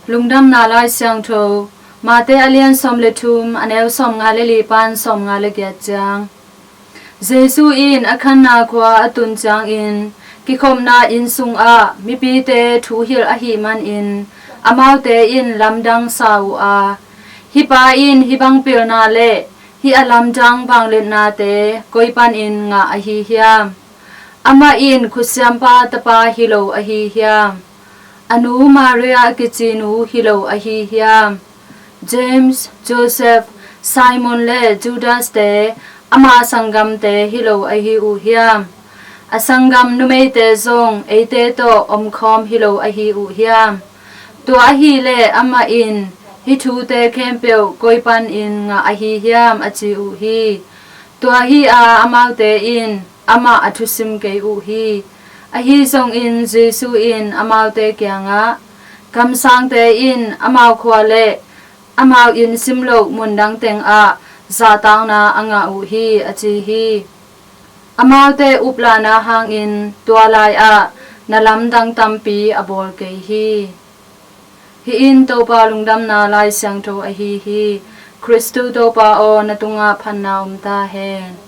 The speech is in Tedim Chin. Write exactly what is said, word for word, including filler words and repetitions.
Lungdamna Lai Siangtho, Mate a lian sawm le thum, a neu sawm nga le li pan sawm nga le giat ciang. Jesu in a khanna khua a tun ciangin, kikhopna inn sungah mipite thu hilh ahih manin, amaute in lamdang sa uh a, "Hih pa in hih bang pilna le hih a lamdang vangliatnate koi panin ngah ahi hiam? Amah in khutsiampa tapa hi lo ahi hiam? A nu Maria a kici nu hi lo ahi hiam? James, Joseph, Simon le Judas-te ama sanggamte hi lo ahi uh hiam? A sanggam numeite zong eite tawh omkhawm hi lo ahi uh hiam? Tua ahih leh amah in hih thute khempeuh koi panin ngah ahi hiam?" a ci uh hi. Tua hi-a amaute in amah a thusim kei uh hi. Ahi zongin Jesu in amaute kiangah, "Kamsangte in amau khua le amau inn simloh mundang tengah zahtakna a ngah uh hi," a ci hi. Amaute uplahna hangin tua lai-ah na lamdang tampi a bawl kei hi. Hih in Topa Lungdamna Lai Siangtho ahi hi. Khristu Topa aw, na tungah phatna om ta hen.